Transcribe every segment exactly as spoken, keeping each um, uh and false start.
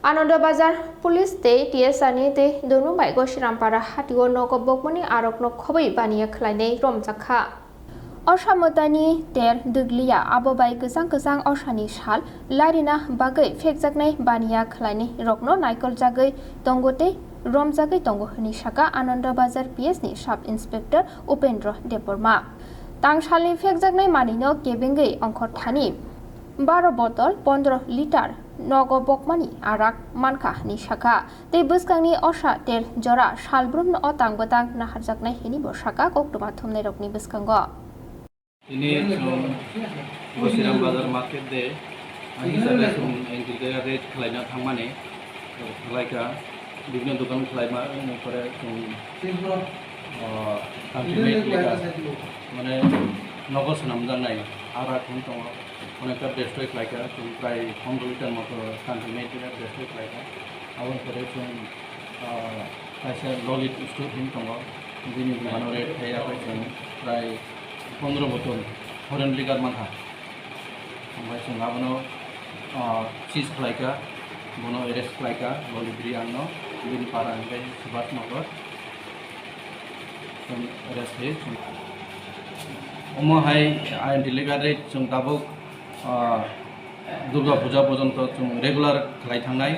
Anando Bazar Police tei T S R ni tei Donu bai Gosirampara hatio nogo bokmani arokno khoboi baniya khlainai romjakha. Osa mwtaini ter dwgliya, abo bai kwchang kwchang osani sal larina bagwi phekjaknai baniya khlainai rokno naikoljagwi tongo tei romjagwi tongo hwnwi saka Anando Bazar P S ni Sub Inspector Upendra Debbarma. Tangsalni phekjaknai manwino kebengwi ongkhor thani baro botol pondro litar nogo bokmani arak mankha hwnwi saka. Tei bwskangni osa ter jora salbrumno o tang bwtang naharjaknai hwnwi bo saka koktwma thumnairokni bwskango. Tini chwng Gosiram Bazar Market Day, ani hisabe chwng N T T raid khlaina thangmani, khlaika, bibhinno dokan khlaima, pore chwng, ah, country made liquor, mane nogo swnamjaknai, arak wng tongo, onekta destroy khlaika, chwng prai pondro litar moto country made liquor destroy khlaika, aboni pore chwng, ah, kaisa Lolita Store hin tongo, bini dogano rate khai ya pai chwng prai pondro botol foreign liquor mankha. Omo hai chwng abono, ah, seize khlaika, bono arrest khlaika, Lolita Reang no, bini para hwnkhe Subhash Nagar, chwng arrest khlai chwng. Omo hai ain liquor rate chwng tabuk, ah, Durga Puja porjonto chwng regular khlai thangnai,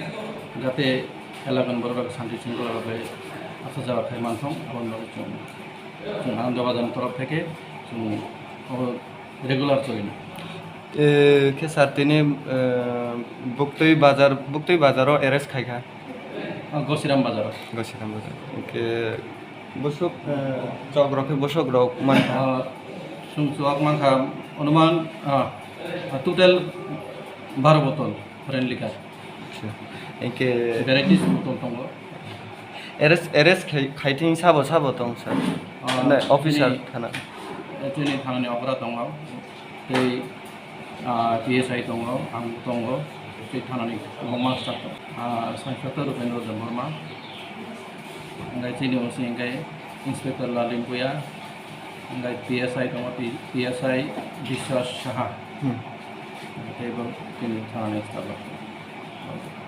jate elakan borok santi shringkhola bai asha jaga khai manthung, aboni bagwi chwng, chwng Anando Bazar ni torof theke chwng abo regular cholina. E, khe sir tini, e, Buktui Bazar, Buktui Bazar o arrest khaikha? Ah, Gosiram Bazar o. Gosiram Bazar. Hwnkhe bwswk, eh, chok rok khe bwswk rok mankha? Ah, chwng chwk mankha, anuman, ah, total baro botol foreign liquor. Acha. Hwnkhe varieties botol tongo. Arrest, arrest khai, khaithing sabo, sabo tong sir? Ah, nai, officer chini, thana. Eh, chini thanani okra tongo. Tei, ah, P S I tongo, ang tongo, tei thanani kwbangma staff tongo. Ah, Sub Inspector Rupendra Debbarma, hwnkhe chini O C hwnkhe Inspector Lalim Puya, hwnkhe P S I tongo, P-, P S I Biswas Saha. Hmm. Tei bo chini thanani staff rok.